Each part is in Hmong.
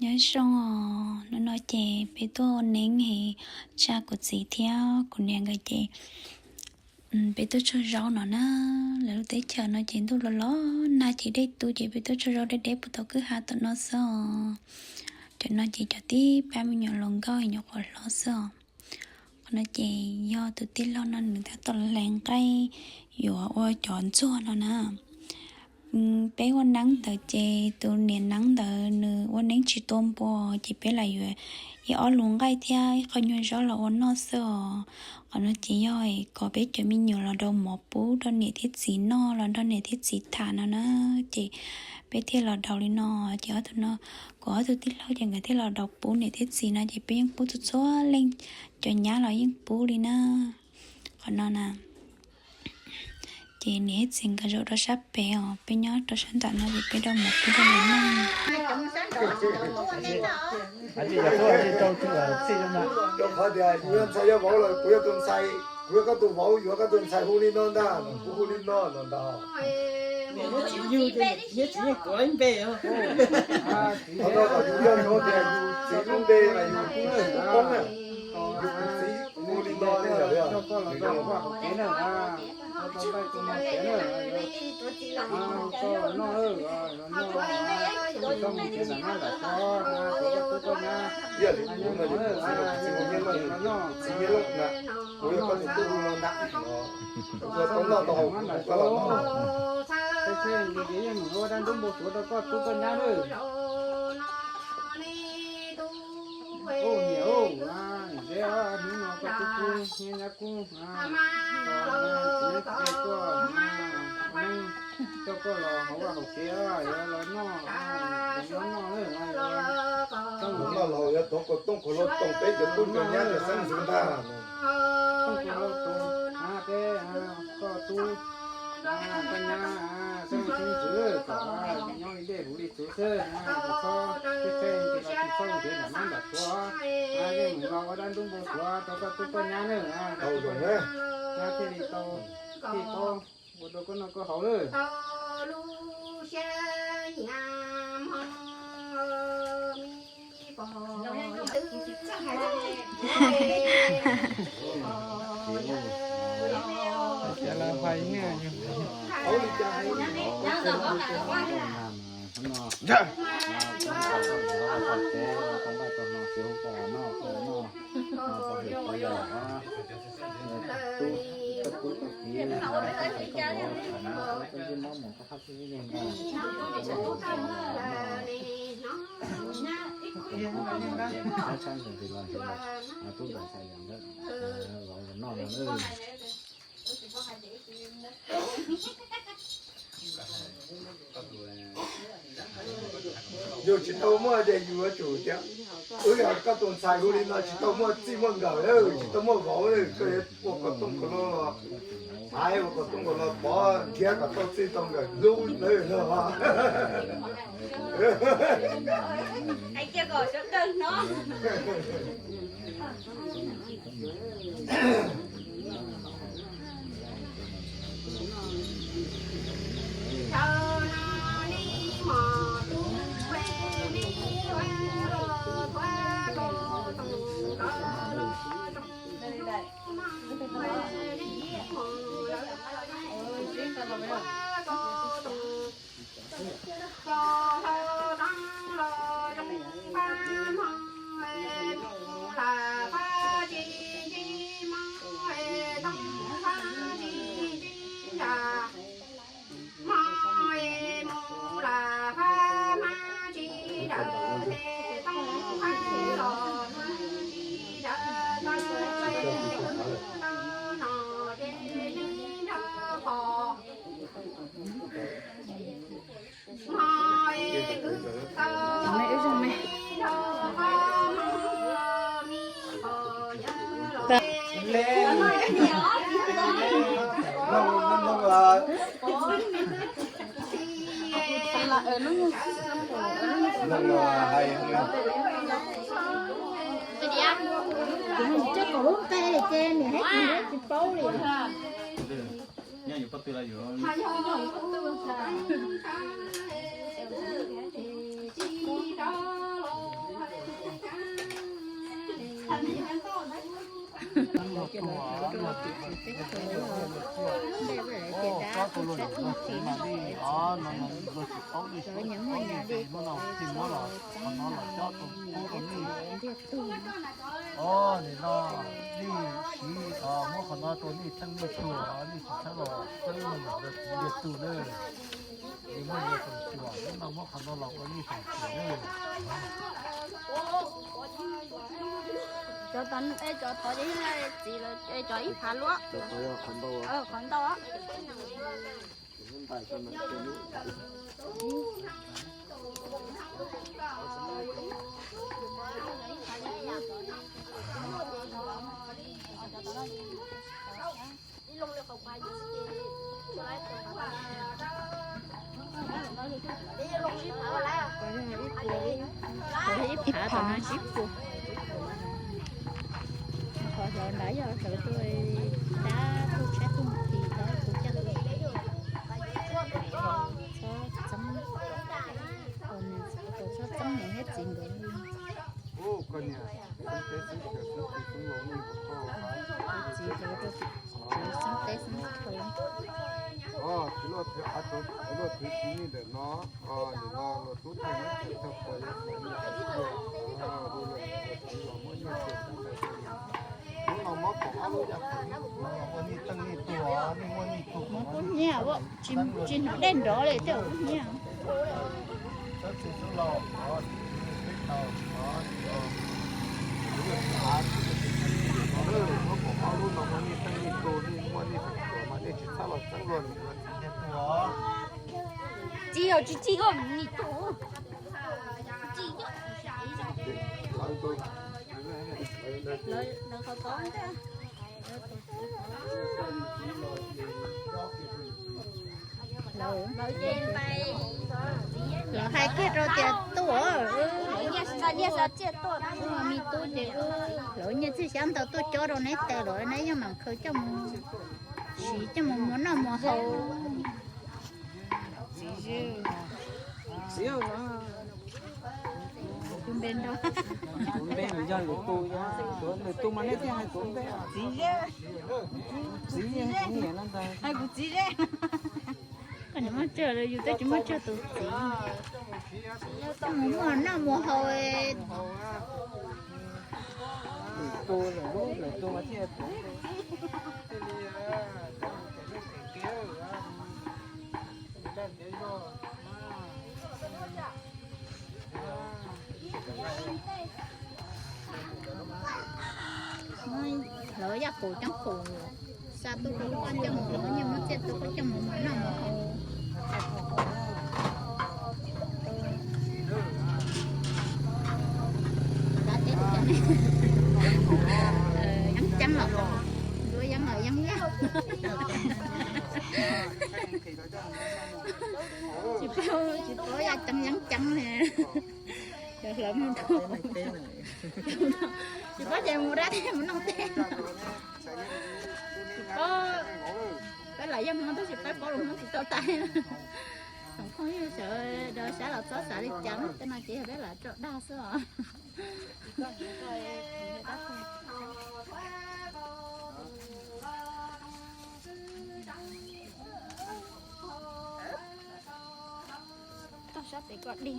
Nyob zoo os, hnub no ces peb tuaj ua neeb es tsa kuv txiv thiab kuv niam nkawd ces peb tuaj tsau zaub no na. Lawv lub teb chaws no ces ntuj los los nag ces dej tu ces peb tuaj tsau zaub deb deb puag tom kwj ha tom no xwb os. Cov no ces cov tib pab me nyuam hluas nkauj es nyuam qhuav hlob xwb os. Qhov no ces yog tus tij laug no nws tab tom hle nqaij yuav ua cov ntxuag no na. Peb ua neeb ntawd ces tus niam neeb ntawd nws ua neeb tsis tua npua ces peb lam yuav ib ob lub nqaij thiab ib qho nyuag zaub los ua noj xwb os. Qhov no ces yog kom peb cov me nyuam los rau mov pub rau niam thiab txiv noj, los nrog niam thiab txiv tham no na. Ces peb thiaj los rau li no, ces ob tug no, kuv ob tug tij laug ces nkawd thiaj los rau pub niam thiab txiv no ces peb yeej pub txhua txhua leej, cov nyab los yeej pub li na. Qhov no na ces niam thiab txiv nkawd zaum rau sab pem os, peb nyob rau sab nram no ces peb rau mov pub rau lawv noj. Rau qhov tias yus yog ntxhais yog vauv los kuv yog tus ntxhais, kuv yog koj tus vauv, yus yog koj tus ntxhais hu li no ntag, kuv hu li no no ntag. Qhov no kom yus yog no tias yus txiv lub npe mas yus tsis poob na, yus tus txiv hu li no li yog li. Ib yam li kuv no yus tus txiv, kuv txiv hu Nyiaj Looj na, kuv yog koj tus tub hu no ntag. Koj tau noj tau haus kuv hu koj los noj. Ua dab ntub npau suav rau koj tub koj nyab lawm. Ub niam ub, ntev hnub no koj tub kub nyab kub, koj txiv tuaj, coj koj los hauv vaj hauv tsev, yuav los noj, yuav noj lawm. Noj los yuav thov kom tooj kom hlau toom peb cov tub cov nyab cov xeeb ntxwv ntag. Tooj kom hlau toom peb koj tub koj nyab xeeb ntxwv kom nyob li dej huv li txhuv xwb, txhob tshaib tshaib nqhis los tsis txhob nrhiav nram mab nram suav. Yeej mus los ua dab ntub npau suav rau koj tub koj nyab na. Nyab thiaj li tau, thiaj tau ua rau koj noj koj haus lawm. Yus tsis tau muaj ces yus yuav tsum tias wb yog koj tus ntxhais hu li no, tsis tau muaj txij muaj nkawm, tsis tau muaj vauv, koj yuav ua kom tooj kom hlau los, ua kom tooj kom hlau pov nrhiav kom tau txij tau nkawm hlub lawm no. Coj kaum lub nqe ces niam thiab txiv tsis paub li. Tus ntej lawv tias dab tuj tshab tuj ntxhi no, lawv nyias muaj nyias li, ntiag tug. Nim no nej siv muab qhov no rau nej txheej nej tug, nej tsis txhob los txeeb ntiag tug na. Muaj nyias feem xyuam, hnub no muab qhov no los ua nej feem xyuam na. Cov tod ces txiv lawv cov ib phav luab, qhov ntau. Ib phav tom no sib puag. Qhov hlawv ntawd yog hlawv tuaj dab tuj tshab tuj ntxhi, dab tuj coj tuaj. Txhob txeeb, txhob txeeb niam thiab txiv nkawd li. Txiv hlawv rau txiv xeeb teb xeeb chaw. Ua kub hnyiab, tsis hnov dej nrov li tej ua kub hnyiab. Tsis yog tsis tsis yog nim tus tsis yog. Lawv hais kiag rau tias tuaj, me tub ces lawv nyiaj txiag xyab ntawv tuaj cob rau neb tes lawm, neb yeej mam khaws coj mus siv coj mus muas noj muas haus. Tus npe nrog, tus npe nws yog lwm tus, lwm tus mas nej thiaj hais tus npe. Txiv Zeb, txiv Zeb, hais kuv txiv Zeb. Koj niam muaj tsawg los yus twb tsis muaj tsawg tus txiv. Coj mus muas noj muas haus. Lwm tus, lwm tus mas thiaj Lawv yaj qus coob qus, xa tuaj rau koj coj mus, lawv nyiaj muab txiaj tuaj koj coj mus muas noj muas haus. Yeeb ceeb los, yeeb los yeeb yaj. Tsis paub, tsis paub yaj ceeb yeeb ceeb li. Cov hlawv mus nrog, tsis paub ces mus dab teb mus noj teb. Tsis paub, peb lam yog Hmoob tab sis peb paub lus Hmoob tsis tau tas. Tsoom phooj ywg sawv daws sab los txhob xav li cas, tej no ces yog peb lam tsom dag xwb os. Toj sab pem kom dig.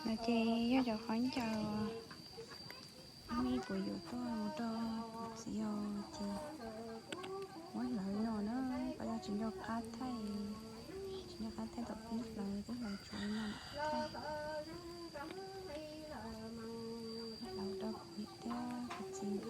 No ces yog cov khaub ncaws me puas yuav tuaj mus rau tus txiv os, ces muab hlawv no na, pab yog tsis nco qab thaij, tsis nco qab thaij tom pib hlawv, peb hlawv tshuav no thaij. Hlawv rau kuv niam thiab kuv txiv.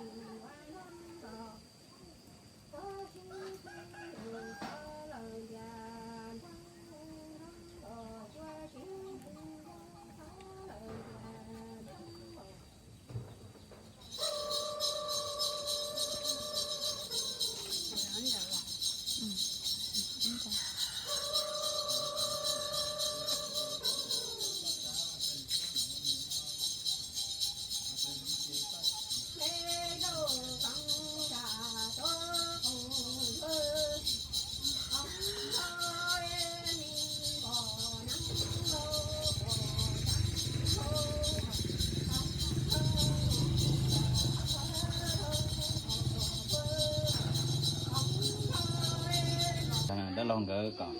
laug nkawd kom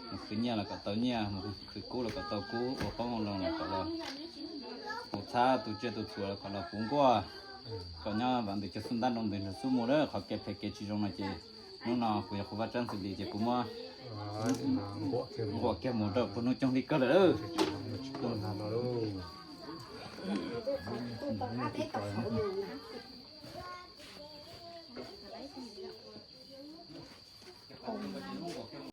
mus khwv nyiaj los kom tau nyiaj, mus khwv kub los kom tau kub, ua qoob loo los kom los puv txhab, tu tsiaj tu txhuam los kom los puv nkuaj, kom nyob vam ntws cog xub ntab nroo ntws nrog xub mus lawm. Qhov kev phem kev tsis zoo no ces hnub no kuv yog qhua vaj tsab ntxwv li ces kuv muab nquam kiag mus rau puag hnub coob li kawg lawm.